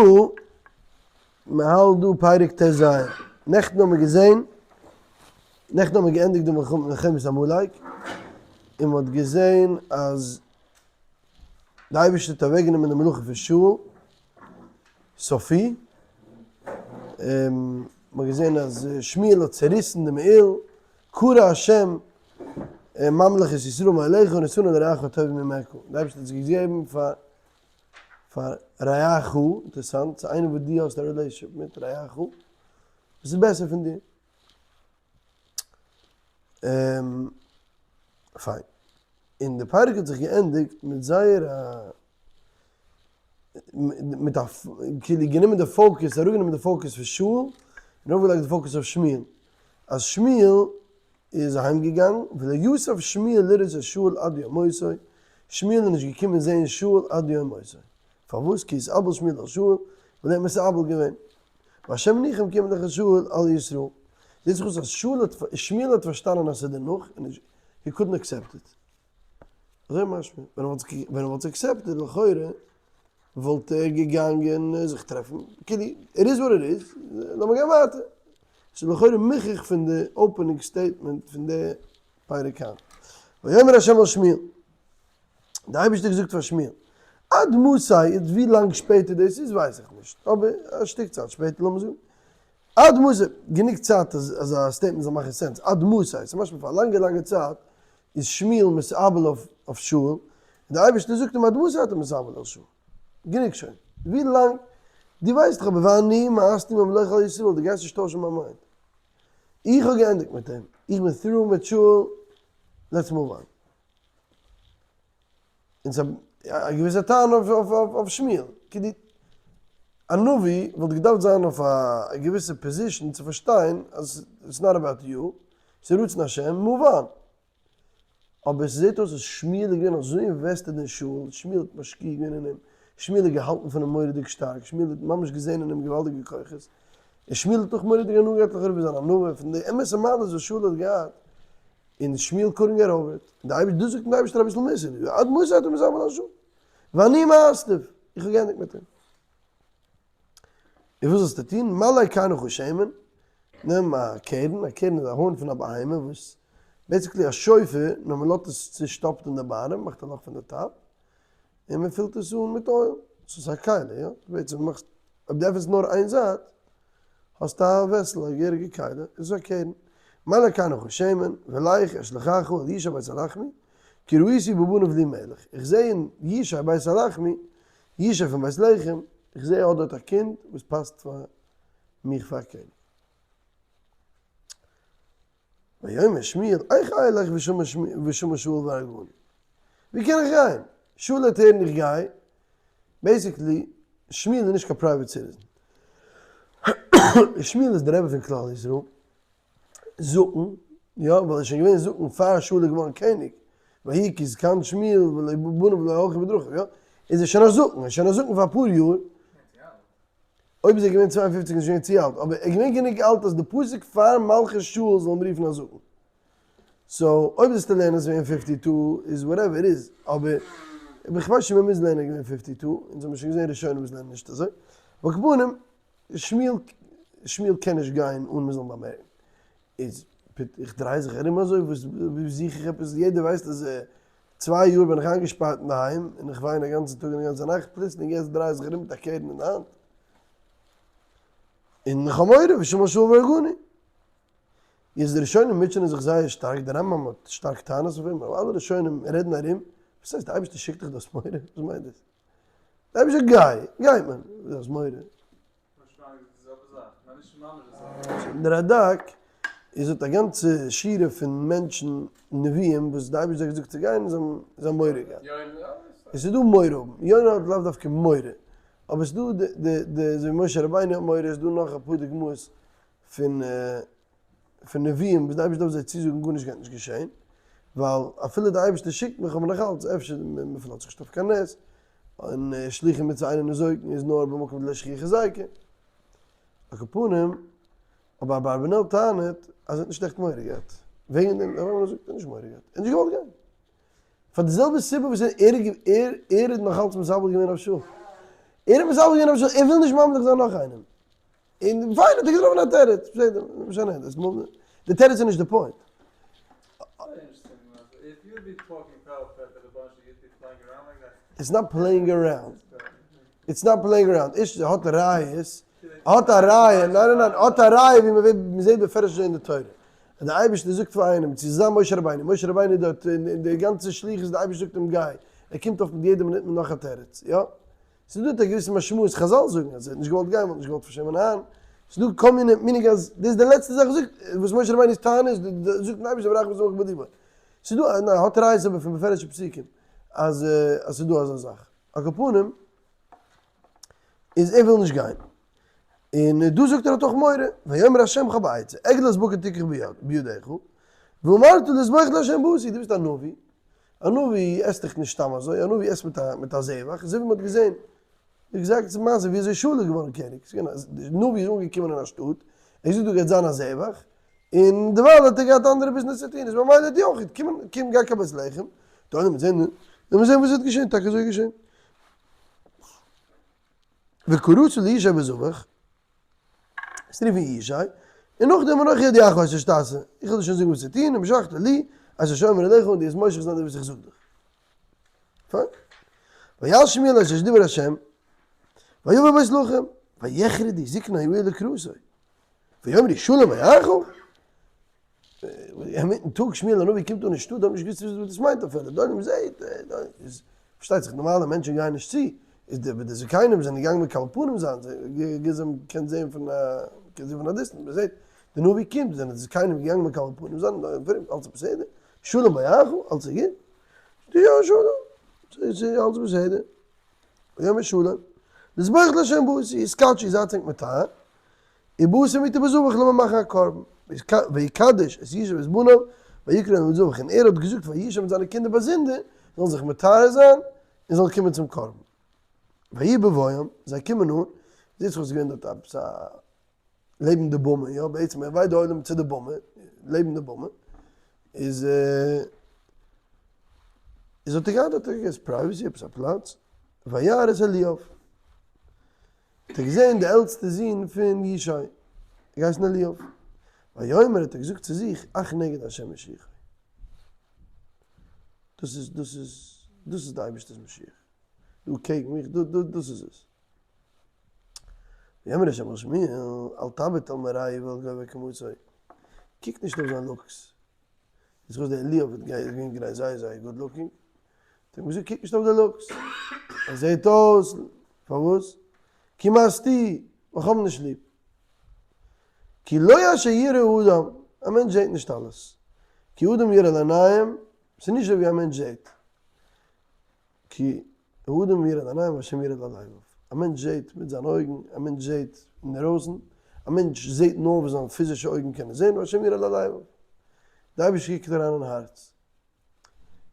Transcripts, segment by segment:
דא, מען האלט דא פרק ט ז, נעכטן האבן מיר געזען, נעכטן האבן מיר געענדיגט די מלחמת עמלק, און מען האט געזען אז די אייבערשטער האט אוועק גענומען די מלוכה פון שאול, סופי, און מען האט געזען אז שמואל האט צעריסן די מעיל, קרא השם ממלכת ישראל מעליך ונתנה לרעך הטוב ממך, די אייבערשטער האט עס געגעבן פאר פאר רעך, אינטערעסאנט, ס'איז איינער וואס דו האסט א relationship מיט, רעך, וואס איז בעסער פון דיר. פיין. און די פרק האט זיך געענדיגט מיט זייער א, מיט א, כאילו גענומען די focus, אראפגענומען די focus פון שאול, און ארויפגעלייגט די focus אויף שמואל. אז שמואל איז אהיים געגאנגען, ולא יסף שמואל לראות את שאול עד יום מותו, שמואל איז נישט געקומען זעהן שאול עד יום מותו, פארוואס? כי התאבל שמואל על שאול, ווייל ער האט מתאבל געווען, והשם ניחם כי ימלוך את שאול על ישראל, זעהט זיך אויס אז שאול האט, שמואל האט פארשטאנען אז ס'איז דערנאך, און he couldn't accept it. אזוי משמע, ווען ער וואלט עס accepted לכאורה וואלט ער געגאנגען זיך טרעפן, כאילו, it is what it is, לאמיר גיין ווייטער. ס'איז לכאורה מוכח פון די opening statement פון די פרק היינט. ויאמר ה' אל שמואל, די אייבערשטער האט געזאגט פאר שמואל, עד מתי, יעצט ווי לאנג שפעטער דאס איז ווייס איך נישט, אבער א שטיק צייט שפעטער לאמיר זאגן, עד מתי, גענוג צייט אז אזא statement זאל מאכן sense, עד מתי, ס'איז משמע פאר א לאנגע לאנגע צייט איז שמואל מתאבל אויף שאול, און דער אייבערשטער זאגט אים עד מתי אתה מתאבל על שאול, גענוג שוין, ווי לאנג, דו ווייסט דאך אבער ואני מאסתי ממלוך על ישראל, דו גייסט נישט טוישן מיין mind, איך האב געענדיגט מיט אים, איך בין through מיט שאול, let's move on. און ס'איז א געוויסע טענה אויף שמואל, כאילו א נביא וואלט געדארפט זיין אויף א געוויסע position צו פארשטיין אז it's not about you, ס'איז רצון השם, move on. אבער ס'זעט אויס אז שמואל איז געווען אזוי invested אין שאול, שמואל האט משקיע געווען אין אים, שמואל האט געהאלטן פון אים מורא'דיג שטארק, שמואל האט ממש געזען אין אים געוואלדיגע כוחות, און שמואל האט אויך מורא'דיג הנאה געהאט לכאורה פון זיין ענווה, פון די אמת'ע מעלות וואס שאול האט געהאט, און שמואל couldn't get over it, און די אייבערשטער, דא זאגט אים די אייבערשטער אביסל מוסר, עד מתי אתה מתאבל על שאול, ואני מאסתיו, איך האב געענדיגט מיט אים. און וואס זאלסטו טון, מלא קרנך שמן, נעם א קרן, א קרן איז א הארן פון א בהמה וואס basically א שופר, נאר מען לאזט עס צושטאפט אין די bottom, מאכט א לאך פון די top, און מען פילט עס אן מיט oil, ס'איז א כלי, יא, בעצם מאכסט, אויב דו עפענסט נאר איין זייט, האסטו א vessel, א געהעריגע כלי, איז א קרן. מלא קרנך שמן, ולך אשלחך אל ישי בית הלחמי, כי ראיתי בבניו לי מלך, איך זע אין ישי בית הלחמי, ישי פון בית לחם, איך זע ער האט דארט א קינד וואס פאסט פאר מיך פאר א קעניג. ויאמר שמואל, איך אלך ושמע שאול והרגני? ווי קען איך גיין? שאול וועט הערן איך גיי, basically שמואל איז נישט קיין private citizen, שמואל איז די רבי פון כלל ישראל, זקן, יא, ווייל ער איז שוין געווען זקן פאר שאול איז געווארן קעניג, ויהי כי זקן שמואל ולא בניו ולא הלכו בדרכיו, יא, איז ער שוין א זקן, ער איז שוין א זקן פאר אפאר יאר, אויב איז ער געווען 52 איז שוין צו אלט, אבער ער איז געווען גענוג אלט אז די פסוק פאר מלכות שאול זאל אים רופן א זקן. so אויב זאלסטו לערנען אז ער איז געווען fifty two איז whatever איז, אבער איך ווייס נישט צו מען מוז לערנען ער איז געווען fifty two, אונז האבן שוין געזען ראשונים וואס לערנען נישט אזוי, על כל פנים שמואל שמואל קען נישט גיין אן מען זאל אים באמערקן, איז איך דריי זיך ארום אזוי וואס ווי זוך איך עפעס יעדער ווייסט אז צוויי יאר בין איך איינגעשפארט אינדערהיים און איך וויין א גאנצן טאג און א גאנצע נאכט, פלוצלינג יעצט דריי איך זיך ארום מיט א קרן אין די האנט און איך האב מורא ושמע שאול והרגני. יעצט די ראשונים מוטשענען זיך זייער שטארק, דער רמב ם האט שטארק טענות אויף אים, אבער אלע ראשונים רעדן ארום, וואס הייסט די אייבערשטער שיקט דיך דו האסט מורא? וואס מיינט דאס? די אייבערשטער גיי, גייט מען, דו האסט מורא? די רדק איז האט א גאנצע שורה פון מענטשן נביאים וואס די אייבערשטער האט געזאגט צו גיין און זיי האבן מורא געהאט. עס איז דא מורא האבן, יונה האט לאו דווקא מורא, אבער עס איז דא די די אזוי ווי משה רבינו האט מורא, עס איז דא נאך אפאר דוגמאות פון פון נביאים וואס די אייבערשטער דארף זיי צוזאגן גארנישט גייט נישט געשען, ווייל אפילו די אייבערשטער שיקט מיך אבער נאך אלץ אפשר מען פארלאזט זיך נישט אויף קיין נס, און שלוחי מצוה אינן ניזוקין איז נאר במקום דלא שכיחא היזקא. על כל פנים, אבער אברבנאל טענה'ט אז ער האט נישט עכט מורא געהאט, וועגן דעם, אברבנאל זאגט ער האט נישט מורא געהאט, ער האט נישט געוואלט גיין. פאר די זעלבע סיבה וואס ער ער ער איז נאך אלץ מתאבל געווען אויף שאול. ער האט מסלף געווען אויף שאול, ער וויל נישט ממליך זיין נאך איינעם. און פיין האט ער געטראפן א תירוץ, בסדר, משנה, דאס די תירוץ איז נישט די point. It's not playing around. It's not playing around. איש האט ראיות, האט א ראיה, ניין ניין ניין, האט א ראיה ווי מ'וועט מ'זעט בפירוש אין די תורה. אז די אייבערשטער זאגט פאר איינעם צו זיין משה רבינו, משה רבינו איז דארט אין די גאנצע שליחות, די אייבערשטער זאגט אים גיי, ער קומט אויף מיט יעדע מינוט מיט נאך א תירוץ, יא? ס'איז דא א געוויסע משמעות, חזל זאגן אז ער האט נישט געוואלט גיין ווייל ער האט נישט געוואלט פארשעמען אהרן, ס'איז דא כל מיני מיניג אז דאס איז די לעצטע זאך זאגט וואס משה רבינו'ס טענה איז, זאגט דער אייבערשטער ברח ושמח בליבו. ס'איז דא, ניין, האט ראיות אבער פון בפירוש'ע פסוקים אז אז ס'איז דא אזא זאך. על כל פנים איז ער וויל נישט גיין. און דא זאגט ער האט אויך מורא, ויאמר ה' כ'האב א עצה, עגלת בקר תקח בידך, ואמרת לזבוח לה' באתי, דו ביסט א נביא, א נביא עסט דאך נישט סתם אזוי, א נביא עסט מיט א זבח, אזוי ווי מען האט געזען, ווי געזאגט ס'איז מעשה ווי אזוי שאול איז געווארן קעניג, ס'איז געווען אז די נביא איז אנגעקומען אין א שטאט, ער האט געזאגט דא גייט זיין א זבח, און דערווייל האט ער געהאט אנדערע ביזנעס צו טון, איז ממילא דו אויך, קום קום גיי קיין בית לחם, דאן וועט מען זען, וועט מען זען וואס וועט געשען, טאקע אזוי איז געשען. וקראת לישי בזבח, עס רופן ישי, און נאכדעם אנכי אודיעך את אשר תעשה, איך וועל דיר שוין זאגן וואס צו טון, ומשכת לי, את אשר אומר אליך, און דו וועסט מושך זיין די וואס איך זאג דיך. פיין. ויעל שמואל את אשר דיבר השם, ויבא בית לחם, ויחרדו זקני העיר לקראתו, ויאמרו שלום בואך? אינמיטן טאג שמואל הנביא קומט אן אין שטאט, האט נישט געוואוסט וואס דאס מיינט אפילו, דער עולם זעהט, פארשטייט זיך נארמאלע מענטשן גייען נישט צו, איז די די זקנים זענען געגאנגען מקבל פנים זיין, זיי האבן געקענט זעהן פון א קען זעהן פון א distance, מען זעהט די נביא קומט, זענען די זקנים געגאנגען מקבל פנים זיין, אלץ איז בסדר, שלום בואך, אלץ איז גוט, יא שלום, ס'איז אלץ בסדר, ויאמר שלום, לזבוח לה' באתי, התקדשו זייטס ענק מטהר, ובאתם אתי בזבח לאמיר מאכן א קרבן, ויקדש את ישי ואת בניו, ויקרא להם לזבח, און ער האט געזאגט פאר ישי מיט זיינע קינדער באזונדער, זאלן זיך מטהר זיין, און זאלן קומען צום קרבן. ויהי בבואם, זיי קומען אן, זעט זיך אויס געווען דארט עפעס א לעבן די במה, יא, בעצם ער ווייט די עולם צו די במה, לעבן די במה, איז איז האט ער געהאט דארט ערגעץ privacy, עפעס א פלאץ, וירא את אליאב. האט ער געזען די עלטסטע זון פון ישי, געהייסן אליאב, ויאמר האט ער געזאגט צו זיך, אך נגד ה' משיחי. דאס איז, דאס איז, דאס איז די אייבערשטער'ס משיח. דא קעגן מיך, דא, דא, דאס איז עס. ויאמר ה' אל שמואל, אל תביט אל מראהו ואל גובה קומתו. קוק נישט אויף זיין looks. איז וואס דער אליאב האט געווען געווען זייער זייער good looking, האט אים געזאגט קוק נישט אויף די looks, ער זעהט אויס, פארוואס? כי מאסתיהו, איך האב אים נישט ליב. כי לא אשר יראה האדם, א מענטש זעהט נישט אלעס, כי האדם יראה לעיניים, ס'איז נישט אזוי ווי א מענטש זעהט, כי האדם יראה לעיניים והשם יראה ללבב, א מענטש זעט מיט זיינע אויגן, א מענטש זעט אינדערויסן, א מענטש זעט נאר וואס זיין פיזישע אויגן קענען זען, והשם יראה ללבב, די אייבערשטער קוקט אריין אין הארץ.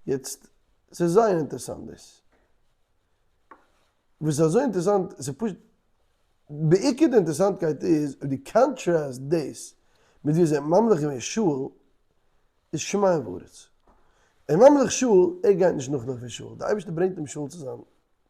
יעצט, ס'איז זייער אינטערעסאנט דאס. וואס איז אזוי אינטערעסאנט, ס'איז פשוט, בעיקר די אינטערעסאנטקייט איז, אויב דו contrast דאס מיט ווי אזוי ממליך געווען שאול, איז שמים וארץ. און ממליך שאול, ער גייט נישט נאך נאך פון שאול, די אייבערשטער ברענגט אים שאול צו זיין,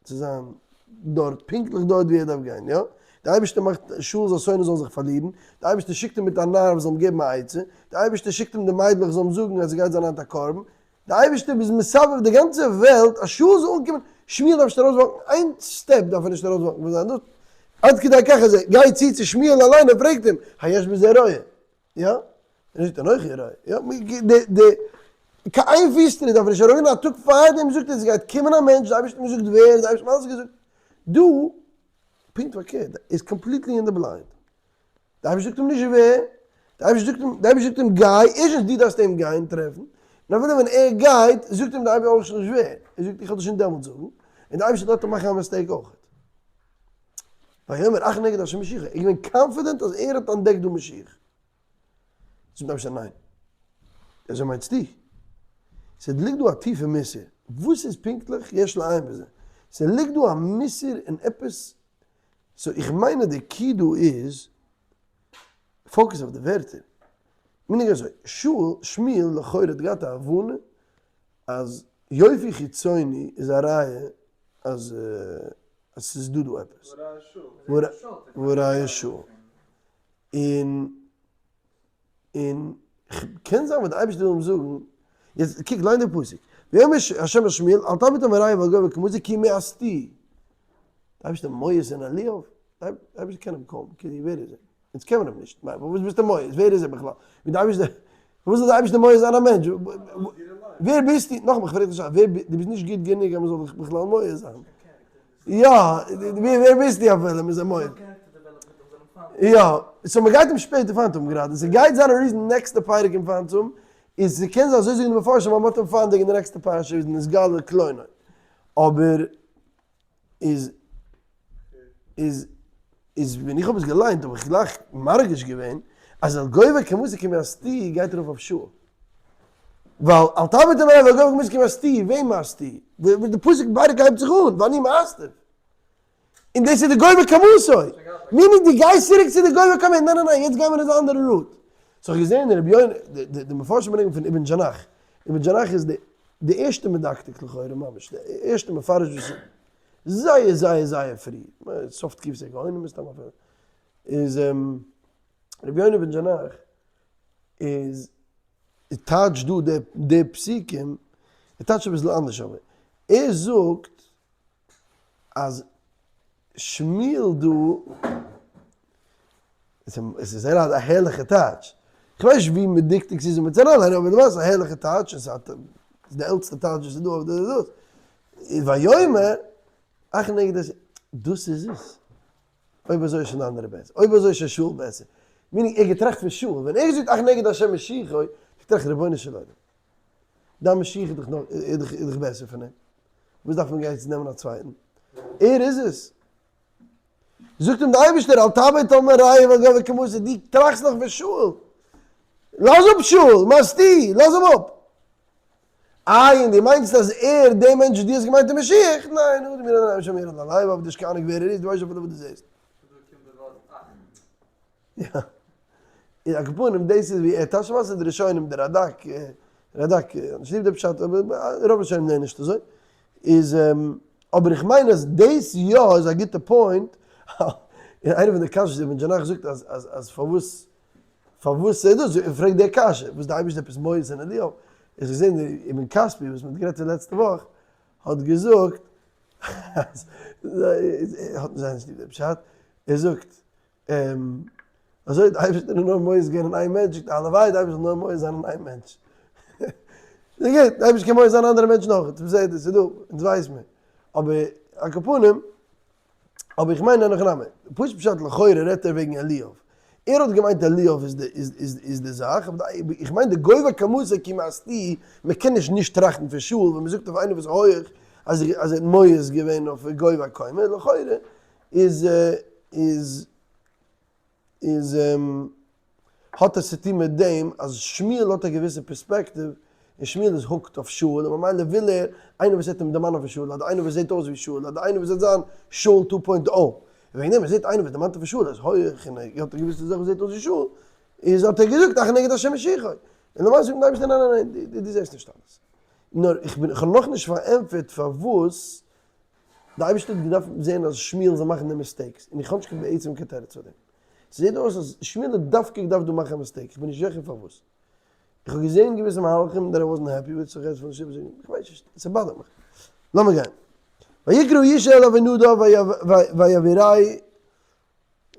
צו זיין דארט, פונקטליך דארט ווי ער דארף גיין, יא? די אייבערשטער מאכט שאול זאל שונא זאל זיך פארלירן, די אייבערשטער שיקט אים מיט א נער וואס זאל אים געבן א עצה, די אייבערשטער שיקט אים די מיידלעך זאלן אים זאגן אז עס גייט זיין היינט א קרבן, די אייבערשטער איז מסבב די גאנצע וועלט אז שאול זאל אנקומען, שמואל דארף נישט ארויס walk ן, איין step דארף ער נישט ארויס walk ן פון זיין דארט, עד כדי כך אז ער גייט צו צו שמואל אליין און פרעגט אים, היש בזה רועה? יא? ער זאגט אנכי הרועה, יא, די, די, קיין איין פיסטריט דארף ער נישט ארויסגיין, א טאג פארדעם זאגט ער עס גייט קומען א מענטש, די אייבערשטער האט געזאגט ווער, די אייבערשטער האט אלעס געזאגט, דא, פונקט פארקערט, איז completely אין די blind, די אייבערשטער זאגט אים נישט ווער, די אייבערשטער זאגט אים, די אייבערשטער זאגט אים גיי, ערשטנס דו דארפסט אים גיין טרעפן, און אפילו ווען ער גייט, זאגט אים די אייבערשטער אויך נישט ווער, ער זאגט איך וועל דיר שוין דעמאלטס זאגן, און די אייבערשטער לאזט אים מאכן א mistake אויך. ויאמר אך נגד ה' משיחי, ער איז געווען confident אז ער האט אנטדעקט דא משיח. זאגט דער אייבערשטער ניין, אזוי מיינסטו? ס'ליגט דא א טיפע מוסר, וואס איז פונקטליך יש לעיין בזה? ס'ליגט דא א מוסר אין עפעס, so איך מיין אז די key דא איז, focus אויף די ווערטער, מיין איך אזוי, שאול, שמואל לכאורה האט געהאט א הבנה אז יופי חיצוני איז א ראיה אז. אז ס'איז דא דא עפעס. והראיה שאול. און און קען זיין וואס די אייבערשטער וויל אים זאגן, יעצט קוק ליין די פסוק, ויאמר ה' אל שמואל אל תביט אל מראה ואל גובה קומתו כי מאסתיו, די אייבערשטער מואס אין אליאב, די אייבערשטער קען אים קוים, כאילו ווער איז ער? אונז קען מען אים נישט, פארוואס ביסטו מואס? ווער איז ער בכלל? ווי די אייבערשטער, פארוואס זאל די אייבערשטער מואס זיין א מענטש? ווער ביסטו? נאכאמאל איך פרעג דיך נישט, ווער דו ביסט נישט גוט גענוג אז מען זאל דיך בכלל מואס זיין. יא, ווער ביסטו אפילו מ'איז אים מואס? יא, so מ'גייט אים שפעטער פיינט האבן גראדע, ס'גייט זיין א reason נעקסטע פרק אים פיינט צו האבן, איז ס'קען זיין אזוי זאגן די מפרשים אז מ'האט אים פיינט וועגן די נעקסטע פרשה איז נתגלה קלונו, אבער איז איז איז ווען איך האב עס געליינט האב איך גלייך מרגיש געווען אז על גובה קומתו כי מאסתיו גייט ארויף אויף שאול. ווייל אל תביט אל מראה ואל גובה קומתו כי מאסתיו, וועם מאסתו? די פסוק פרק הייבט זיך אן, ואני מאסתיו. און דאס איז די גובה קומתו. meaning דו גייסט צוריק צו די גובה קומתו, ניין ניין ניין יעצט גיימער אין די אנדערע route. so איך האב געזען רבי יונה, די מפרשים ברענגען פון אבן ג'נח, אבן ג'נח איז די ערשטע מדקדק לכאורה ממש, די ערשטע מפרש וואס איז זייער זייער זייער פרי, סוף תקופת הגאונים מסתמא אפילו, איז רבי יונה אבן ג'נח איז טייטש דא די פסוקים, ער טייטשט אביסל אנדערש אבער, ער זאגט אז שמואל דא, עס איז זייער א הערליכע טייטש, איך ווייס נישט ווי מדוקדק ס'איז מיט אריינליינען אבער למעשה איז א הערליכע טייטש און ס'האט איז די עלטסטע טייטש וואס איז דא אויף די דאס, ויאמר אך נגד ה', דאס איז עס, אויב אזוי איז שוין די אנדערע בעסער, אויב אזוי איז שוין שאול בעסער, meaning ער האט געטראכט פון שאול, ווען ער האט געזאגט אך נגד ה' משיחו, האט ער געטראכט רבונו של עולם, דיין משיח איז דאך נאך איז דאך בעסער פון אים, וואס דארף מען גיין צו נעמען א צווייטן, ער איז עס. זאגט אים דער אייבערשטער אל תביט אל מראה ואל גובה קומתו, דו טראכסט נאך פון שאול, לאז אפ שאול, מאסתיו, לאז אים אפ. איי און דו מיינסט אז ער, דער מענטש וואס דו האסט געמיינט איז משיח? ניין, אדם ירא עיניים השם ירא ללב, אבער דו האסט קיין אנונג ווער ער איז, דו ווייסט נישט אפילו וואס דו זעסט. יא. און על כל פנים דאס איז ווי ער טייטשט למעשה די ראשונים די רדק, רדק האט נישט ליב די פשט אבער רוב ראשונים לערנען נישט אזוי, איז אבער איך מיין אז דאס יא איז א גוטע point, און איינע פון די קשיות אבן ג'נח זאגט אז אז אז פארוואס פארוואס איז דאס, ער פרעגט די קשיא וואס די אייבערשטער עפעס מואס אין אליהו, איך האב געזען די אבן כספי וואס מען האט גערעדט די לעצטע וואך האט געזאגט אז ער האט זייער נישט ליב די פשט, ער זאגט אזוי די אייבערשטער איז נאר מואס געווען אין איין מענטש, זאגט ער הלוואי די אייבערשטער זאל נאר מואס זיין אין איין מענטש. ס'איז גוט, די אייבערשטער קען מואס זיין אנדערע מענטשן אויך, בסדר, ס'איז דא, אונז ווייס מיר. אבער על כל פנים, אבער איך מיין אין הכי נמי, פשוט פשט לכאורה רעדט ער וועגן אליאב. ער האט געמיינט אליאב איז די איז איז איז די זאך, אבער איך מיין די גובה קומתו כי מאסתיו, מען קען נישט נישט טראכטן פון שאול ווען מען זאגט אויף איינער וואס איז הויעך אז אז ער האט מואס געווען אויף גובה קומה, לכאורה איז איז איז האט עס צוטון מיט דעם אז שמואל האט א געוויסע פערספעקטיוו און שמואל איז hooked אויף שאול און ממילא וויל ער איינער וואס וועט אים דערמאנען פון שאול אדער איינער וואס זעט אויס ווי שאול אדער איינער וואס וועט זיין שאול two point o וועגן דעם ער זעט איינער וואס דערמאנט אים פון שאול ער איז הויעך און ער האט א געוויסע זאך וואס זעט אויס ווי שאול איז האט ער געזאגט אך נגד השם משיחו און למעשה זאגט אים די אייבערשטער ניין ניין ניין דו זעסט נישט אלעס נאר איך בין איך האב נאכנישט פארענטפערט פארוואס די אייבערשטער האט געדארפט זען אז שמואל זאל מאכן די mistakes, און איך האב נישט קיין בעצם קיין תירוץ פאר דעם. ס'זעט אויס אז שמואל האט דווקא געדארפט דא מאכן א mistake, איך בין נישט זיכער פארוואס. איך האב געזען געוויסע מהלכים that I wasn't happy with, so כ'רעד פון די סיבות, איך ווייס נישט, ס' bother ט מיך. לאמיר גיין. ויקרא ישי אל אבינדב ויעבירהו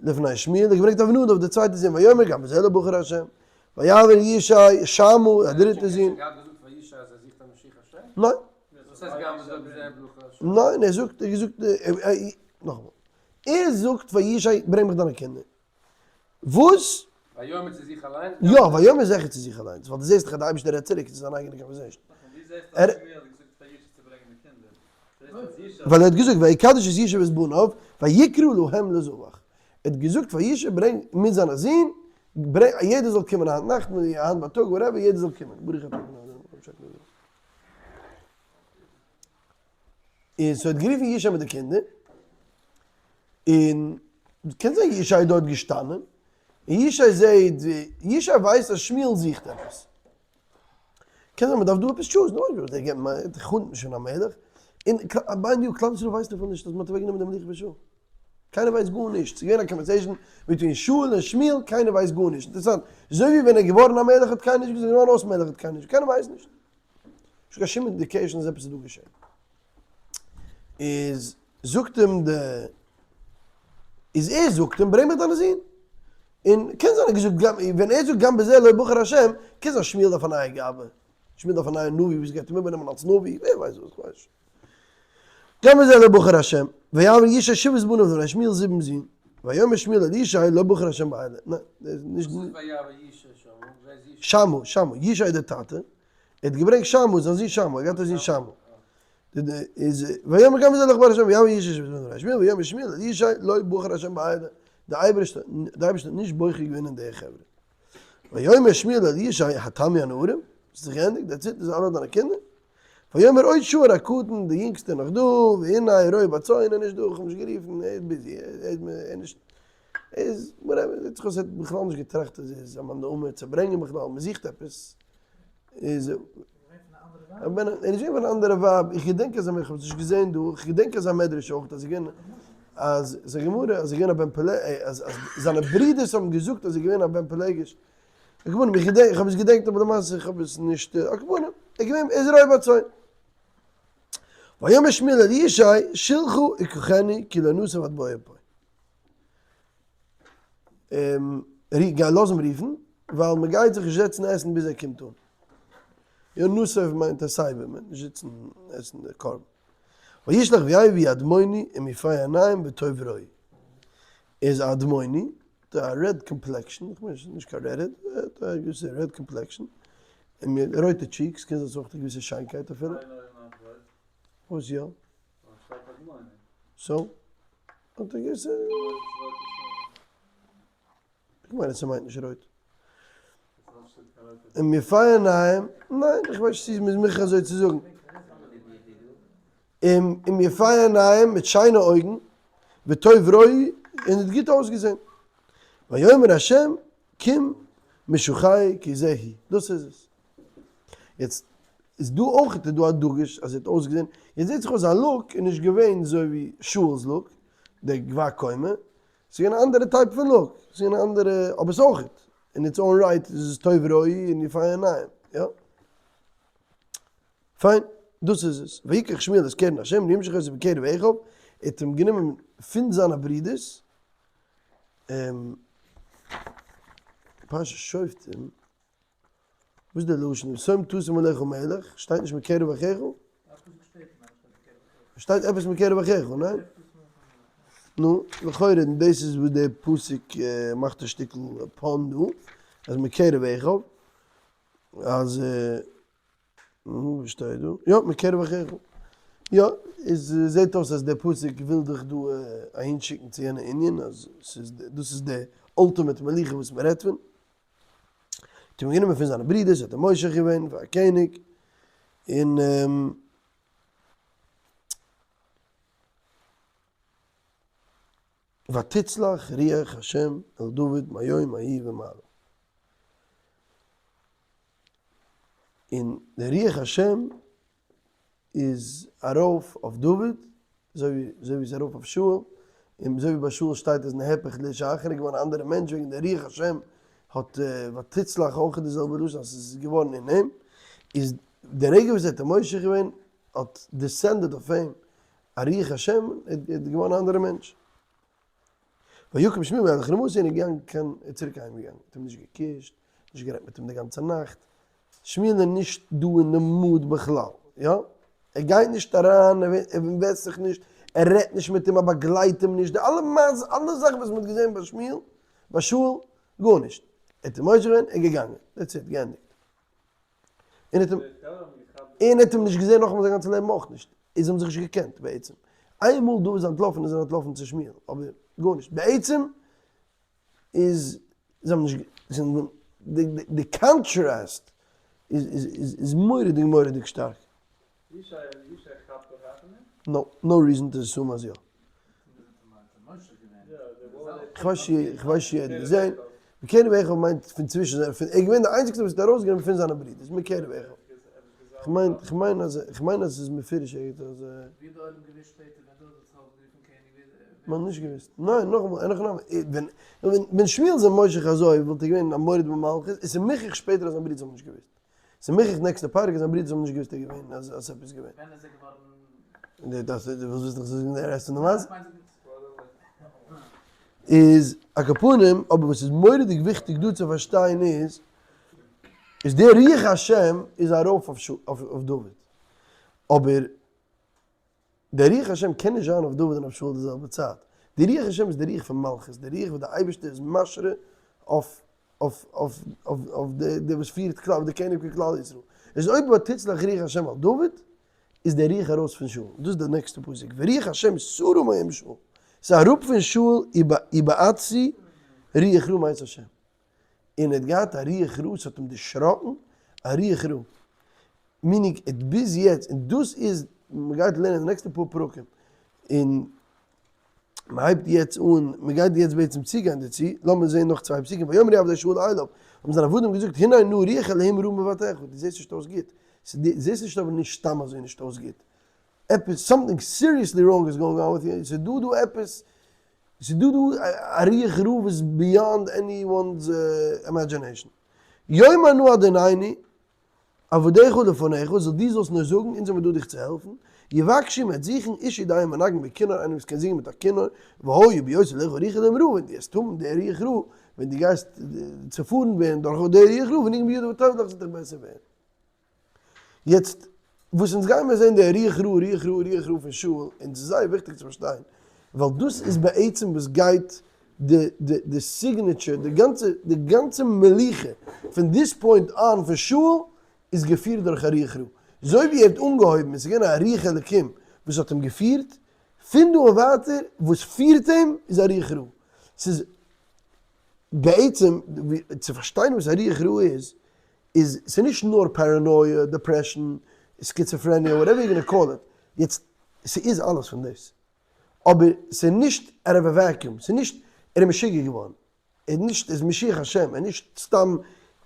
לפני שמואל, ער האט געברענגט אבינדב די צווייטע זון, ויאמר גם בזה לא בחר השם, ויעבר ישי שמה, א דריטע זון. ניין. ניין, ער זאגט, ער האט געזאגט, נאכאמאל, ער זאגט פאר ישי ברענג מיך דיינע קינדער. וואס? ויאמר צו זיך אליינס? יא, ויאמר זיכער צו זיך אליינס, ווייל דו זעסט דאך אז די אייבערשטער רעדט צוריק, עס איז זיין אייגענע conversation. ווייל ער האט געזאגט ויקדש את ישי ואת בניו ויקרא להם לזבח, ער האט געזאגט פאר ישי ברענג מיט זיינע זין, ברענג יעדער זאל קומען היינט נאכט, היינט בייטאג whatever, יעדער זאל קומען, ברוך אתה ה' און ס'האט גערופן ישי מיט די קינדער, און קען זיין ישי איז דארט געשטאנען, און ישי זעהט ווי, ישי ווייסט אז שמואל זוכט עפעס, קען זיין מ'דארף דא עפעס טשוזן, אוי וואס דער געבט מיר, דער חנט נישט פון א מלך, און mind you, כלל ישראל ווייסט דערפון נישט אז מען האט אוועקגענומען די מלוכה פון שאול. קיינער ווייסט גארנישט, ס'איז געווען א conversation between שאול און שמואל, קיינער ווייסט גארנישט, אינטערעסאנט, אזוי ווי ווען ער איז געווארן א מלך האט קיינער נישט געזאגט, געווארן אויס מלך האט קיינער נישט, קיינער ווייסט נישט. נישט קיין שום indication אז עפעס איז דא געשען. איז זאגט אים די, איז ער זאגט אים ברענג מיך דיינע זין. און קען זיין ער האט געזאגט גם, ווען ער זאגט גם בזה לא בחר השם, קען זיין שמואל דארף א נייע גבאי, שמואל דארף א נייע נביא וואס גייט אים איבערנעמען אלס נביא, ווער ווייסט וואס, כ'ווייס נישט. גם בזה לא בחר השם, ויבא ישי שבעת בניו לבני שמואל זיבן זין, ויאמר שמואל אל ישי לא בחר השם באלה, ניין, דאס איז נישט. וואס איז ויבא ישי שמה? ווער איז ישי? שמה, שמה, ישי איז דער טאטע, ער האט געברענגט שמה, זיין זון שמה, ער האט געהאט א זון שמה. איז ויאמר גם בזה לא בחר השם, ויבא ישי שבעת בניו לבני שמואל, ויאמר שמואל אל ישי לא בחר השם באלה, דער אייבערשטער האט נישט בוחר געווען אין די חברה. ויאמר שמואל אל ישי התמו הנערים, ס'איז זיך געענדיגט, that's it, דאס זענען אלע דיינע קינדער? ויאמר עוד שוער הקטן, די יונגסטע נאך דא, והנה רועה בצאן איז נישט דא, איך האב נישט גערופן, ער איז busy, ער איז נישט, ער איז, whatever, זעט זיך אויס ער האט בכלל נישט געטראכט אז ער איז א מאן דאמר צו ברענגען בכלל, מען זוכט עפעס, איז ער איז געווען פון א אנדערע ווייב, איך געדענק אז איך האב עס נישט געזען דא, איך געדענק אזא מדרש אויך אז ער איז געווען, אז ס'איז א גמרא אז ער איז געווען א בן פלגש, אז זיינע ברידערס האבן געזאגט אז ער איז געווען א בן פלגש, על כל פנים, איך געדענק, איך האב עס געדענקט אבער למעשה איך האב עס נישט, על כל פנים, ער איז געווען, ער איז רועה בצאן. ויאמר שמואל אל ישי, שלחה וקחנו כי לא נסב עד בואו פה. גיי לאז אים רופן, ווייל מען גייט זיך נישט זעצן עסן ביז ער קומט אן. יא נסב מיינט א סייבער, מען נישט זיצן עסן די קרבן. וישלח ויביא אדמוני ומיפה עיניים וטוב רואי. ער איז א אדמוני, האט א red complexion, איך מיין נישט קיין redhead, ער האט א געוויסע red complexion, און מיט רויטע cheeks, קען זיין ס'איז אויך א געוויסע שיינקייט אפילו. וואס יא? so? האט א געוויסע. איך מיין אז ס'מיינט נישט רויט. און יפה עיניים, ניין, איך ווייס נישט צו מ'איז מוכרח אזוי צו זאגן. און יפה עיניים מיט שיינע אויגן, וטוב רואי, און האט גוט אויסגעזען. ויאמר השם, קום משחהו כי זה הוא. דאס איז עס. יעצט, איז דא אויך איז דא א דגוש אז ער האט אויסגעזען, יעצט זעט זיך אויס זיין look איז נישט געווען אזוי ווי שאול'ס look, דער גבה קומה, ס'איז געווען א אנדערע type פון look, ס'איז געווען א אנדערע, אבער ס'איז אויך, אין its own right איז עס טוב רואי און יפה עיניים, יא. פיין, דאס איז עס. ויקח שמואל את קרן השם וימשח אותו מקרב אחיו, ער האט אים גענומען פון זיינע ברידערס, פרשת שופטים, וואס איז די לשון? שום תשים עליך מלך, שטייט נישט מקרב אחיך? שטייט עפעס מקרב אחיך, ניין? נו, לכאורה דאס איז וואס דער פסוק מאכט א שטיקל pun דא, אז מקרב אחיו, אז נו, וואס שטייט דא? יא, מקרב אחיך. יא, איז זעט אויס אז דער פסוק וויל דיך דא אהינשיקן צו יענע ענין, אז ס'איז דאס איז די ultimate מלוכה וואס מ'רעדט פון. האט אים גענומען פון זיינע ברידערס, האט אים מושח געווען פאר א קעניג, און ותצלח רוח השם אל דוד מהיום ההוא ומעלה. און דער רוח השם איז ארויף אויף דוד, אזוי ווי אזוי ווי עס איז ארויף אויף שאול, און אזוי ווי ביי שאול שטייט אז נהפך לאיש אחר איז געווארן א אנדערע מענטש וועגן דער רוח השם האט ותצלח אויך די זעלבע לשון אז עס איז געווארן אין אים, איז די רגע וואס ער האט אים מושח געווען האט descended אויף אים א רוח השם, ער איז געווארן א אנדערע מענטש. ויקום שמואל וילך רמתה און איז געגאנגען קיין, ער איז צוריק אהיים געגאנגען, האט אים נישט געקושט, נישט גערעדט מיט אים די גאנצע נאכט, שמואל איז נישט דא אין די mood בכלל, יא, ער גייט נישט אריין, ער invest זיך נישט, ער רעדט נישט מיט אים, ער באגלייט אים נישט, די אלע מעשה, אלע זאכן וואס מען האט געזען ביי שמואל, ביי שאול, גארנישט, ער האט אים מושח געווען און געגאנגען, that's it, געענדיגט. און האט אים און האט אים נישט געזען נאכאמאל זיין גאנצע לעבן אויך נישט, און זיי האבן זיך נישט געקענט בעצם, איינמאל דוד איז אנטלאפן איז ער אנטלאפן צו שמואל, אבער גארנישט, בעצם איז זיי האבן נישט די contrast איז מורא'דיג מורא'דיג שטארק. no, no reason to assume אז יא. כ'ווייס נישט יעדער געזען. מקרב אחיו מיינט פון צווישן זיי, ער איז געווען די איינציגסטע וואס האט ארויסגענומען פון זיינע ברידערס, מקרב אחיו. כ'מיין, כ'מיין אז, כ'מיין אז ס'איז מפורש ערגעץ אז. ווי האט די עולם געוואוסט שפעטער ווען דוד האט זיך אויסגערופן קעניג ווער. מ'האט נישט געוואוסט. ניין, נאכאמאל, אין הכי נמי, ווען, ווען שמואל איז א מושך אזוי וואלט ער געווען א מורד במלכות, עס איז מוכרח שפעטער אז זיין ברודערס האבן נישט געוואוסט. ס'איז מוכרח נעקסטע פרק אז זיין ברודערס האבן נישט געוואוסט ער געווען אז אז עפעס געווען. ווען איז ער געווארן? דו דארפסט דו ווילסט וויסן איך זאל זאגן די רעסט פון די מעשה? איז על כל פנים, אבער וואס איז מורא'דיג וויכטיג דא צו פארשטיין איז, איז דער רוח השם איז ארויף אויף דוד, אבער דער רוח השם קען נישט זיין אויף דוד און אויף שאול די זעלבע צייט, די רוח השם איז די רוח פון מלכות, די רוח וואס דער אייבערשטער איז משרה אויף אויף אויף אויף אויף די די וואס פירט כלל די קעניג פון כלל ישראל, איז אויב ותצלח רוח השם על דוד, איז דער רוח ארויס פון שאול, דאס איז די נעקסטע פסוק, ורוח השם סרה מעם שאול, ס'איז אראפ פון שאול ובעתו רוח רעה מאת השם. און ער האט געהאט א רוח רעה, ס'האט אים דערשראקן, א רוח רעה, meaning ער האט ביז יעצט, און דאס איז, מ'גייט לערנען די נעקסטע פאר פרקים, און מ'הייבט יעצט אן, מ'גייט יעצט בעצם צוגיין דערצו, לאמיר זען נאך צוויי פסוקים, ויאמרו עבדי שאול אליו, האבן זיינע עבדים געזאגט, הנה נא רוח אלהים רעה מבטאך, דו זעסט נישט אויס גוט, דו זעסט נישט אבער נישט סתם אזוי נישט אויס גוט, עפעס, something seriously wrong is going on with you, ס'איז דא דא עפעס ס'איז דא דא א רוח רעה וואס איז beyond anyone's imagination. יאמר נא אדונינו עבדיך לפניך, זאל דו זאלסט נאר זאגן, אונז זעמיר דא דיך צו העלפן, יבקשו מ'וועט זוכן איש יודע מנגן בכינור, איינער וואס קען זינגען מיט א כינור, והיה בהיות עליך רוח אלהים רעה, ווען דו וועסט האבן די רוח רעה, ווען דו גייסט צופארן ווערן דורך די רוח רעה, ונגן בידו וטוב לך, ס'וועט דיך בעסער ווערן. יעצט וואס אונז גיימער זעהן די רוח רעה רוח רעה רוח רעה פון שאול, און ס'איז זייער וויכטיג צו פארשטיין, ווייל דאס איז בעצם וואס גייט די די די signature, די גאנצע די גאנצע מלוכה פון this point on פון שאול איז געפירט דורך א רוח רעה, אזוי ווי ער האט אנגעהויבן און ס'איז געווען א רוח אלקים וואס האט אים געפירט, פון דא און ווייטער וואס פירט אים איז א רוח רעה, ס'איז בעצם צו פארשטיין וואס א רוח רעה איז, איז ס'איז נישט נאר paranoia, depression, schizophrenia, whatever you gonna call it, יעצט ס'איז אלעס פון דאס, אבער ס'איז נישט out of a vacuum, ס'איז נישט ער איז משוגע געווארן, ער איז נישט ער איז משיח השם, ער איז נישט סתם,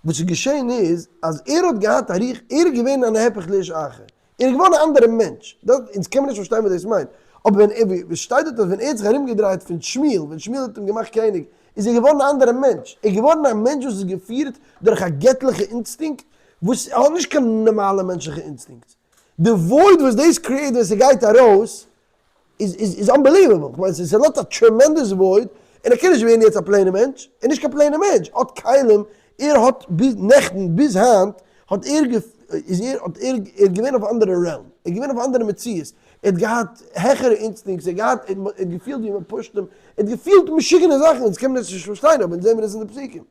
וואס איז געשען איז אז ער האט געהאט א רוח, ער איז געווען א נהפך לאיש אחר, ער איז געווארן א אנדערע מענטש, דאס אונז קען מען נישט פארשטיין וואס דאס מיינט, אבער ווען ער ווי שטייט דארט אז ווען ער האט זיך ארום געדרייט פון שמואל, ווען שמואל האט אים געמאכט קעניג, איז ער געווארן א אנדערע מענטש, ער איז געווארן א מענטש וואס איז געפירט דורך א געטליכע אינסטינקט, וואס האט נישט קיין נארמאלע מענטשליכע אינסטינקטס, די void וואס דאס create ווען ס'גייט ארויס איז איז איז unbelievable, כ'מיין ס'איז ס'לאזט א tremendous void, און ער קען נישט ווערן יעצט א plain ע מענטש, ער איז נישט קיין plain ע מענטש, ער האט כלים, ער האט ביז נעכטן ביז היינט האט ער איז ער האט ער ער געווען אויף אנדערע realm, ער איז געווען אויף אנדערע מציאות, ער האט געהאט העכערע אינסטינקטס, ער האט געהאט ער האט געפילט ווי מען push ט אים, ער האט געפילט משוגענע זאכן, אונז קען מען עס נישט פארשטיין אבער אונז זעמיר עס אין די פסוקים.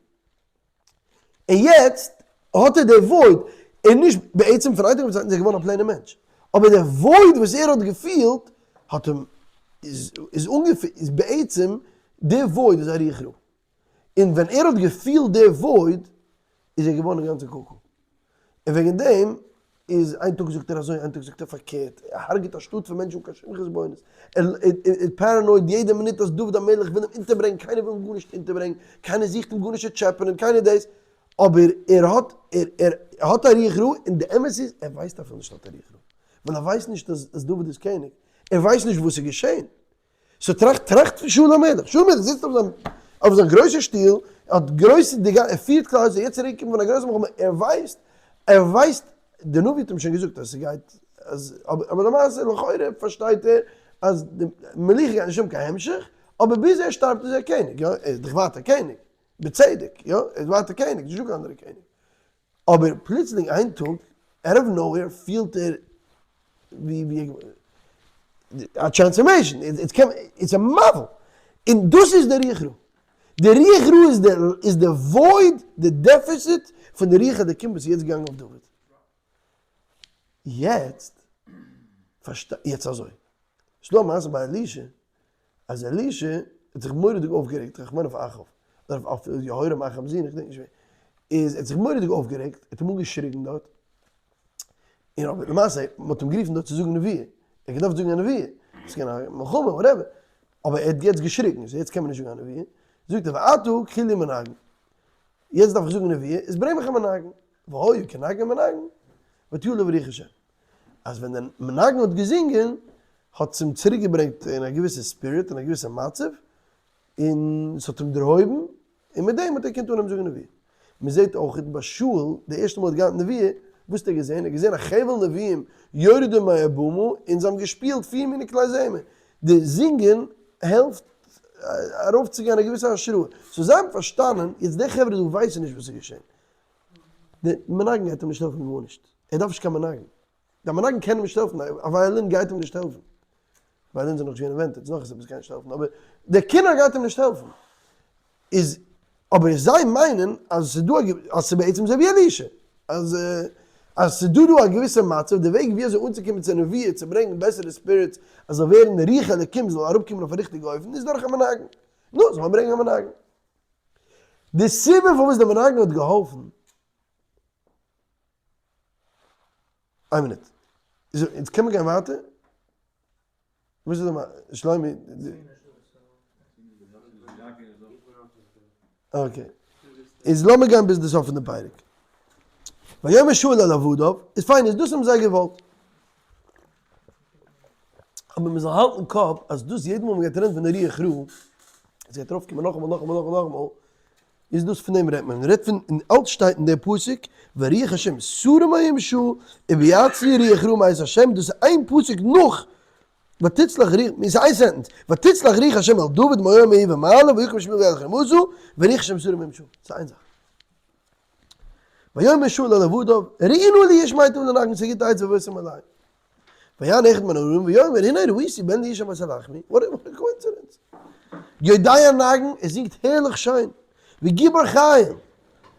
און יעצט האט ער די void, און נישט בעצם פון איין טאג אויפן צווייטן איז ער געווארן א plain ע מענטש, אבער די void וואס ער האט געפילט האט אים איז איז איז בעצם די void איז א רוח רעה, און ווען ער האט געפילט די void איז ער געווארן אינגאנצן קוקו, און וועגן דעם איז איין טאג זאגט ער אזוי איין טאג זאגט ער פארקערט, ער הרג'ט א שטאט פון מענטשן אן קיין שום חשבונות, ער איז paranoid יעדע מינוט אז דוד המלך וויל אים אונטערברענגען, קיינער וויל אים גארנישט אונטערברענגען, קיינער זוכט אים גארנישט צו טשעפענען, קיינער דאס, אבער ער האט ער ער האט א רוח רעה, און די אמת איז ער ווייסט אפילו נישט האט ער רוח רעה, ווייל ער ווייסט נישט אז דוד איז קעניג, ער ווייסט נישט וואס איז געשען, so טראכט, טראכט פון שאול המלך, שאול המלך זיצט אויף זיין, אויף זיין גרויסע שטוהל, ער האט גרויסע די גאנ, ער פירט כלל ישראל, יעצט צוריק געקומען פון א גרויסע מלחמה, ער ווייסט, ער ווייסט, די נביא האט אים שוין געזאגט אז ס'גייט, אז, אבער אבער למעשה לכאורה פארשטייט ער אז די מלוכה גייט נישט האבן קיין המשך, אבער ביז ער שטארבט איז ער קעניג, יא, ער איז דאך ווייטער קעניג, בצדק, יא, ער איז ווייטער קעניג, נישטא קיין אנדערע קעניג. אבער פלוצלינג איין טאג, out of nowhere, פילט ער ווי ווי א transformation, it's a מבול, און דאס איז די רוח רעה. די רוח רעה איז די איז די void, די deficit פון די רוח אלקים וואס איז יעצט געגאנגען אויף דוד. יעצט פארשטיי, יעצט אזוי, ס'דא א מעשה ביי אלישע, אז אלישע האט זיך מורא'דיג אויפגערעגט, איך מיין אויף אחאב, אדער אויף יהורם אחאב'ס זון, איך געדענק נישט ווער, איז ער האט זיך מורא'דיג אויפגערעגט, ער האט אים אנגעשריגן דארט, און אבער למעשה, מען האט אים גערופן דארט צו זאגן נבואה, ער האט געדארפט זאגן א נבואה, עס איז געווען א מלחמה whatever, אבער ער האט יעצט געשריגן, so יעצט קען מען נישט זאגן א נבואה, זאגט ער ועתה קחו לי מנגן, יעצט דארף איך זאגן נבואה, איז ברענג מיך א מנגן, והיה כנגן מנגן. ותהי עליו רוח השם. אז ווען דער מנגן האט געזינגען האט עס אים צוריק געברענגט אין א געוויסע spirit, אין א געוויסע מצב, און עס האט אים דערהויבן, און מיט דעם האט ער געקענט אנהייבן זאגן נבואה. מען זעט אויך ביי שאול, די ערשטע מאל ער האט געהאט נבואה, וואס האט ער געזען? ער האט געזען א חבל נביאים יורדים מהבמה, און זיי האבן געשפילט פיר מיני כלי זמר. די זינגען העלפט ארויפצוגיין א געוויסע השראה. so זיי האבן פארשטאנען, יעצט די חברה דא ווייסן נישט וואס איז געשען. די מנגן גייט אים נישט העלפן גארנישט. ער דארף נישט קיין מנגן. די מנגן קען אים נישט העלפן, א ווייאלין גייט אים נישט העלפן. ווייאלינס זענען נאכנישט געווען invented, ס'איז נאך עפעס וואס קען נישט העלפן, אבער דער כינור גייט אים נישט העלפן. איז אבער זיי מיינען אז ס'איז דא א אז ס'איז בעצם אזוי ווי אלישע, אז אז ס'איז דא דא א געוויסע מצב, די וועג ווי אזוי אנצוקומען צו נבואה, צו ברענגען בעסערע spirits, אז זאל ווערן רוח אלוקים זאל אראפקומען אויף א ריכטיגע אופן, איז דורך א מנגן. נו, זאל מען ברענגען א מנגן. די סיבה פארוואס די מנגן האט געהאלפן, איין מינוט, יעצט קען מען גיין ווייטער? וואס איז די שלומי? okay. איז לאמיר גיין ביז די סוף פון די פרק. ויאמר שאול אל עבדיו, איז פיין, איז דאס האבן זיי געוואלט. אבער מען זאל האלטן קאפ אז דאס יעדע מאל מען גייט רעדן פון די רוח רעה, עס גייט ארויפקומען נאכאמאל נאכאמאל נאכאמאל נאכאמאל, איז דאס פון דעם רעדט מען, מען רעדט פון, און אלץ שטייט אין דער פסוק, ורוח השם סרה מעם שאול, וביעצני רוח רעה מאת השם, דאס איז איין פסוק נאך ותצלח רוח, איז איין sentence, ותצלח רוח השם אל דוד מהיום ההוא ומעלה, ויקום שמואל וילך רמתה, ורוח השם סרה מעם שאול, ס'איז איין זאך. ויאמר שאול אל עבדיו, ראו נא לי איש מיטב לנגן, ס'איז א גוטע עצה והבאתם אלי. ויען אחד מן הנערים ויאמר הנה ראיתי בן לישי בית הלחמי, what a coincidence. יודע נגן, ער זינגט הערליך שיין. וגיבור חיל, ער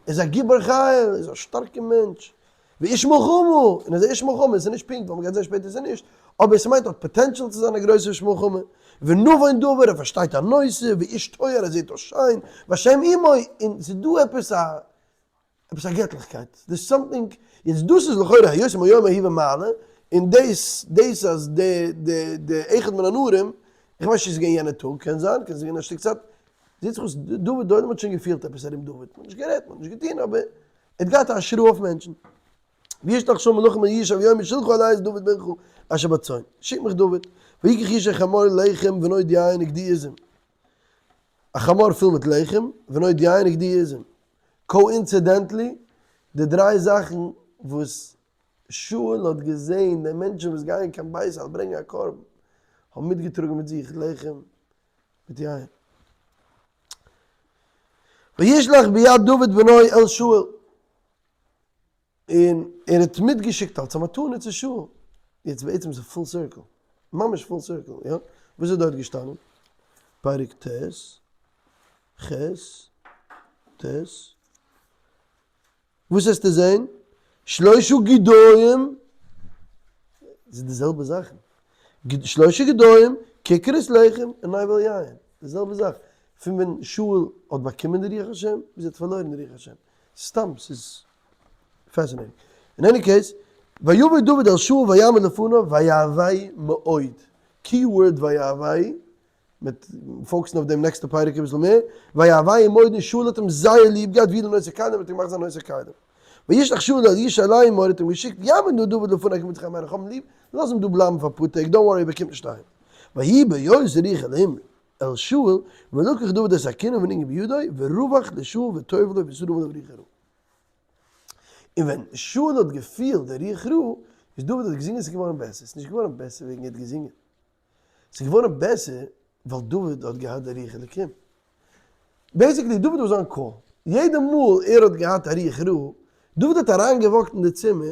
איז א גיבור חיל, ער איז א שטארקע מענטש. ואיש מלחמה, און ער איז א איש מלחמה, עס איז נישט פונקט ווייל מ'גייט זען שפעטער עס איז נישט, אבער עס מיינט ער האט potential צו זיין א גרויסער איש מלחמה. ונבון דבר, ער פארשטייט א נושא, ואיש תואר, ער זעט אויס שיין, והשם עמו, און ס'איז דא עפעס א עפעס א געטליכקייט, there's something, יעצט דאס איז לכאורה היות מהיום ההוא ומעלה, און דאס דאס אז די די די אחד מן הנערים, איך ווייס נישט צו ס'איז געווען יענע טאג, קען זיין, קען זיין געווען א שטיק צייט, זעט זיך אויס דוד דוד האט שוין געפילט עפעס ארום דוד, מ'האט נישט גערעדט, מ'האט נישט געטון, אבער ער האט געהאט א השראה אויף מענטשן. וישלח שאול מלאכים אל ישי ויאמר שלחה אלי את דוד בנך אשר בצאן, שיק מיך דוד, ויקח ישי חמור לחם ונוד יין וגדי עזים, א חמור פול מיט לחם, ונוד יין וגדי עזים. coincidentally, די דריי זאכן וואס שאול האט געזען די מענטשן וואס גייען קיין בית אל ברענגען א קרבן, האבן מיטגעטראגן מיט זיך לחם מיט יין. וישלח ביד דוד בנו אל שאול. און ער האט מיטגעשיקט אלס א מתנה צו שאול. יעצט בעצם איז עס full circle, ממש full circle, יא? וואס איז דארט געשטאנען? פרק ט', ח', ט', וואס וועסטו זען? שלושה גדיים, ס'איז די זעלבע זאכן, שלושה גדיים, ככרות לחם, און נבל יין, די זעלבע זאך, פון ווען שאול האט באקומען די רוח השם, ביז ער האט פארלוירן די רוח השם. סתם ס'איז fascinating. in any case, ויבא דוד אל שאול ויעמוד לפניו ויאהבהו מאוד. key word ויאהבהו, מ'וועט focus ן אויף דעם נעקסטע פרק אביסל מער, ויאהבהו מאוד און שאול האט אים זייער ליב געהאט ויהי לנושא כלים האט ער געמאכט זיין נושא כלים. וישלח שאול אל ישי לאמור האט אים געשיקט יעמוד נא דוד לפני כי מצא חן בעיני איך האב אים ליב, לאז אים דא בלייבן פאר אפאר טעג, don't worry ער באקומט נישט אהיים. ויהי בהיות רוח אלהים אל שאול, ולקח דוד את הכינור ונגן בידו, ורווח לשאול וטוב לו וסרה מעליו רוח רעה. און ווען שאול האט געפילט די רוח רעה, איז דוד האט געזינגען ס'איז געווארן בעסער, ס'איז נישט געווארן בעסער וועגן ער האט געזינגען, ס'איז געווארן בעסער ווייל דוד האט געהאט די רוח אלוקים. basically דוד was on call, יעדע מאל ער האט געהאט א רוח רעה, דוד האט אריין גע walk ט אין די צימער,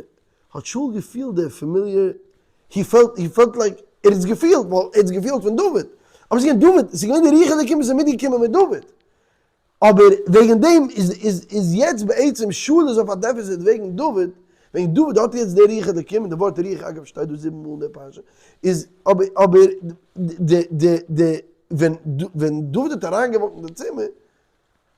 האט שאול געפילט די familiar, he felt, he felt like, ער האט עס געפילט, ווייל ער האט עס געפילט פון דוד, אבער עס איז געווען דוד, עס איז געווען די רוח אלוקים וואס איז מיטגעקומען מיט דוד, אבער וועגן דעם איז איז איז יעצט בעצם שאול איז אויף א deficit וועגן דוד, וועגן דוד האט יעצט די רוח אלוקים, און די ווארט רוח אגב שטייט דא זיבן מאל אין די פרשה, איז אבער אבער די די די ווען ווען דוד האט אריינגע walk ט אין די צימער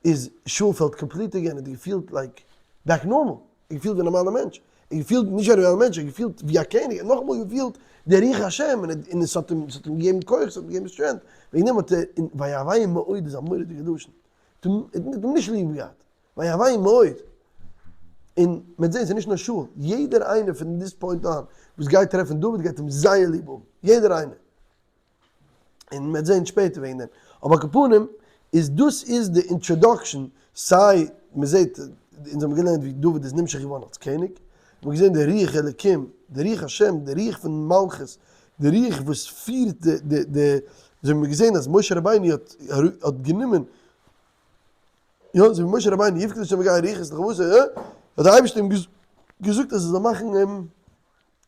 איז שאול felt complete again, ער האט געפילט like back normal, ער האט געפילט ווי א נארמאלער מענטש, ער האט געפילט נישט ווי א נארמאלער מענטש, ער האט געפילט ווי א קעניג, ער האט נאכאמאל געפילט די רוח השם, און עס האט אים, עס האט אים געגעבן כח, עס האט אים געגעבן strength, וועגן דעם האט ער, און ויאהבהו מאוד איז א מורא'דיגע לשון, ער האט אים נישט ליב געהאט, ויאהבהו מאוד. און מ'וועט זען ס'איז נישט נאר שאול, יעדער איינער פון this point on וואס גייט טרעפן דוד גייט אים זייער ליב האבן, יעדער איינער. און מ'וועט זען שפעטער וועגן דעם. אבער על כל פנים איז דאס איז די introduction, סיי מ'זעט, אונז האבן געלערנט ווי דוד איז נמשח געווארן אלס קעניג, מ'האט געזען די רוח אלקים, די רוח השם, די רוח פון מלכות, די רוח וואס פירט די די די, אזוי האבן מיר געזען אז משה רבינו האט האט גענומען, יא, אזוי ווי משה רבינו יפקד השם בגיא רוחות לחמתו, יא, האט דער אייבערשטער אים געזאגט אז ער זאל מאכן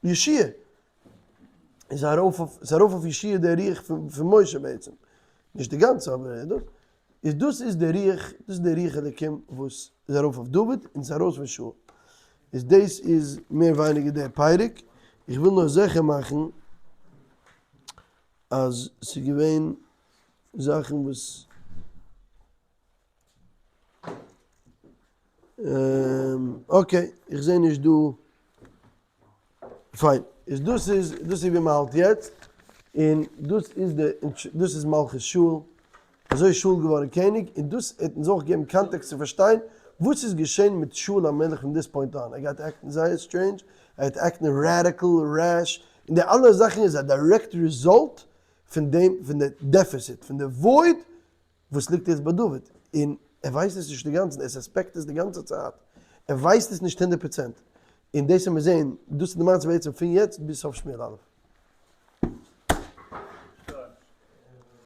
יהושע, איז ארויף אויף, איז ארויף אויף יהושע דער רוח פון משה בעצם, נישט די גאנצע אבער דאס, איז דאס איז דער רוח, דאס איז דער רוח אלוקים וואס איז ארויף אויף דוד און איז ארויס פון שאול, איז דאס איז מער ווייניגער דער פרק, איך וויל נאר זיכער מאכן אז ס'איז געווען זאכן וואס. Okay, איך זעה נישט דא. פיין. איז דאס איז, דאס איז ווי מ'האלט יעצט. און דאס איז די, דאס איז מלכות שאול. אזוי איז שאול געווארן קעניג. און דאס האט אונז אויך געגעבן context צו פארשטיין וואס איז געשען מיט שאול המלך פון this point on. ער גייט act ן זייער strange. ער גייט act ן radical, rash. און די אלע זאכן איז א direct result פון דעם, פון די deficit, פון די void וואס ליגט יעצט ביי דוד, און ער ווייסט עס נישט אינגאנצן, ער suspect עס די גאנצע צייט, ער ווייסט עס נישט 100%, און דאס וועט מען זען, דאס איז די מעשה בעצם פון יעצט ביז סוף שמואל א'.